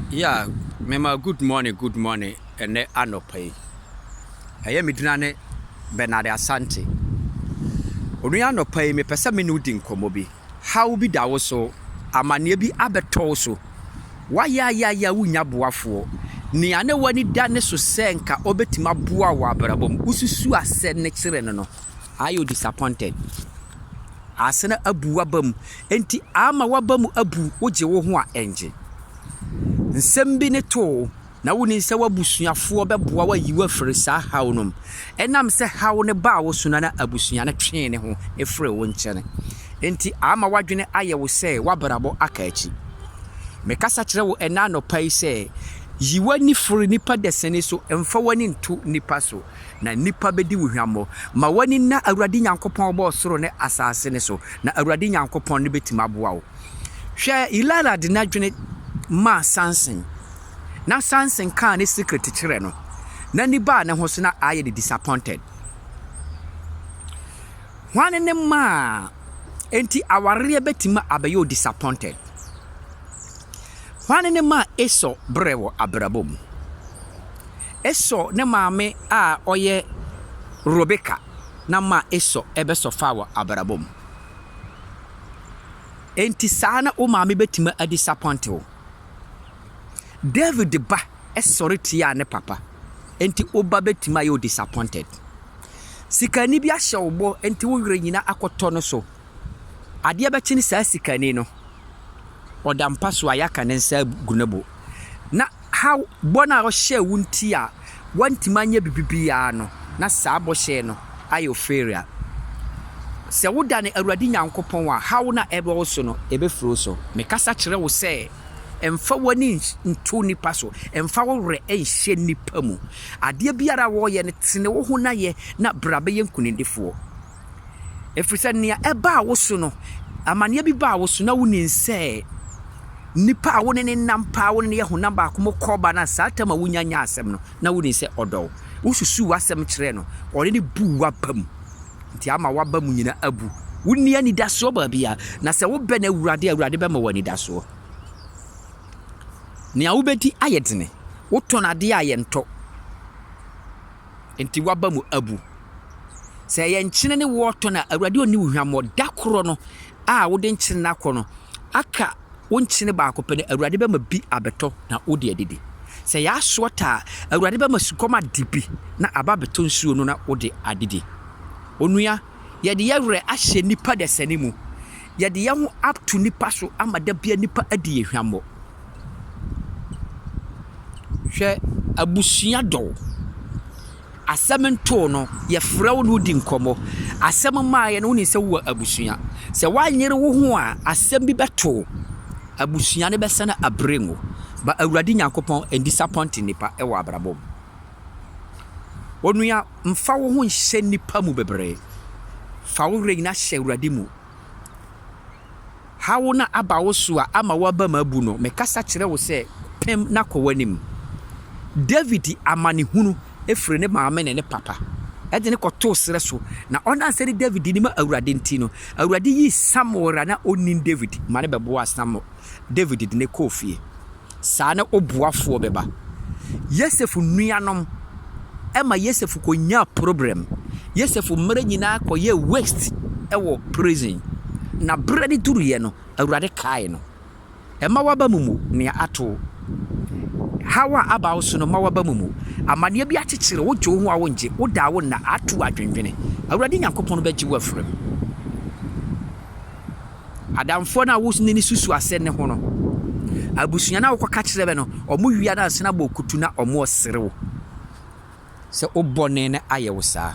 Yeah, mema good morning, good morning ɛnɛ anɔpa yi. Ɛyɛ me dina ne Bernard Asante. Onua anɔpa yi mepɛ sɛ me ne wo di nkɔmmɔ bi. Haw bi da wo so, amanneɛ bi abɛtɔ wo so. Woayɛ ayɛ wonya boafoɔ. Nea ne w'ani da ne so sɛ nka ɔbɛtumi aboa wɔ abrabɔ mu. Wosusu asɛ ne kyerɛ no, ayɛ disappointed. Asene abu w'aba mu. Enti ama w'aba mu abu, wogye wo ho a ɛngye. Nsɛm bi ne too na wonim sɛ w'abusuafoɔ bɛboa wayi wo afiri saa haw no mu. Ɛnam sɛ haw no baa wo so no na abusua no twee ne ho ɛfiri wo nkyɛn. Enti ama w'adwene ayɛ wo sɛ w'abrabɔ aka akyi. Mekasa kyerɛ wo ɛna anɔpa yi sɛ yi w'ani firi nipa dasani so, mfa w'ani nto nipa so na nipa bɛdi wo hwammɔ. Ma w'ani na Awurade Nyankopɔn bɔɔ soro ne asase ne so na Awurade Nyankopɔn no bɛtumi aboa wo. Hwɛ, Delilah de n'adwene maa Samson na Samson kaa ne secret kyerɛ no na ni baa ne ho so na ayɛ de disappointed. Hwane ne maa enti awareɛ bɛtumi abɛyɛ o disappointed? Hwane ne maa Esau brɛ wɔ abrabɔ mu? Esau ne maame a ɔyɛ Rebeka na ma Esau ɛbɛsɔfa wɔ abrabɔ mu. Enti saa na wo maame bɛtumi adisappoint wo. David ba ɛsɔre tia ne papa, enti wo ba bɛtumi ayɛ o disappointed. Sikani bi ahyɛ wo bɔ, enti wo werɛ nyinaa akɔtɔ no so. Adeɛ bɛkye ne saa sikani no ɔda mpa so a yɛaka ne nsa gu ne bo na haw bɔ no a ɔhyɛ wo nti a wantumi anyɛ biribiara no na saa bɔhyɛ no ayɛ failure. Sɛ woda ne Awurade Nyankopɔn a, haw no a ɛbɛ wo so no ɛbɛfiri wo so. Mekasa kyerɛ wo sɛ ɛmfa w'ani nto nipa so, ɛmfa wo werɛ nhyɛ nipa mu. Adeɛ biara a wɔreyɛ no, tene wo ho na yɛ na bra bɛyɛ nkonimdifoɔ, ɛfiri sɛ nea ɛbaa wo so no, amanneɛ bi baa wo so na wonim sɛ nipa a wo ne ne nam paa, wo ne ne yɛ honam baako mo kɔba no a, saa tam a wonya nya asɛm no na wonim sɛ ɔdɔ wo, wosusu w'asɛm kyerɛ no, ɔne ne bu w'aba mu, nti ama w'aba mu nyina abu. Wonni anidasoɔ baabi a na sɛ wobɛ no Awurade, Awurade bɛma wo anidasoɔ. Nea wobɛdi ayɛ dene, wotɔn adeɛ a yɛntɔ, nti w'aba mu abu. Sɛ ɛyɛ nkyene ne wɔɔtɔn a, Awurade ɔnni wo hwammɔ. Da korɔ no a wode nkyene no akɔ no aka wo nkyene baako pɛ no, Awurade bɛma bi abɛtɔ na wode adidi. Sɛ yɛ asoɔ ta a, Awurade bɛma sukɔm ade bi na aba abɛtɔ nsuo no na wode adidi. Onua, yɛde yɛ werɛ ahyɛ nipa dasani mu, yɛde yɛn ho ato nipa so ama da bia nipa adi yɛ hwammɔ. Hwɛ, abusua dɔw asɛm ntoo no, yɛfrɛ wo na wodi nkɔmmɔ. Asɛm mmaeɛ no, wonim sɛ wowɔ abusua. Sɛ woanyere wo ho a, asɛm bi bɛto abusua no bɛsane abrɛ ngo ba. Awurade Nyankopɔn ndisappoint nipa wɔ abrabɔ mu. Onua, mfa wo ho nhyɛ nipa mu bebree. Fa wo werɛ nyinaa hyɛ Awurade mu. Haw no aba wo so a ama woaba mu abu no, mekasa kyerɛ wo sɛ pem na kɔ w'anim. David amanehunu efiri ne maame ne ne papa ɛde ne kɔtoo serɛ so na ɔnam sɛ ne David nim Awurade nti no, Awurade yii Samuel a na ɔnim David ma ne bɛboa Samuel. David de ne kɔɔ fie. Saa ne ɔboafoɔ bɛba. Yosef nuanom ɛma Yosef kɔnyaa problem. Yosef mmerɛ nyinaa kɔyɛ waste ɛwɔ prison na berɛ ne duruyɛ no, Awurade kae no. Ɛma waba mu mu nea ato haw a aba wo so no, ma waba mu mu. Amanneɛ bi akyekyere wogye wo ho a wongye woda wo nna ato adwendwene, Awurade Nyankopɔn no bɛgye wo afiri mu. Adamfoɔ no a wo ne ne susu asɛ ne ho no, abusua no a wokɔka kyerɛ bɛ no, ɔmo wia no asena bɔ kutu na ɔmo ɔsere wo sɛ wo bɔne no ayɛ wo saa.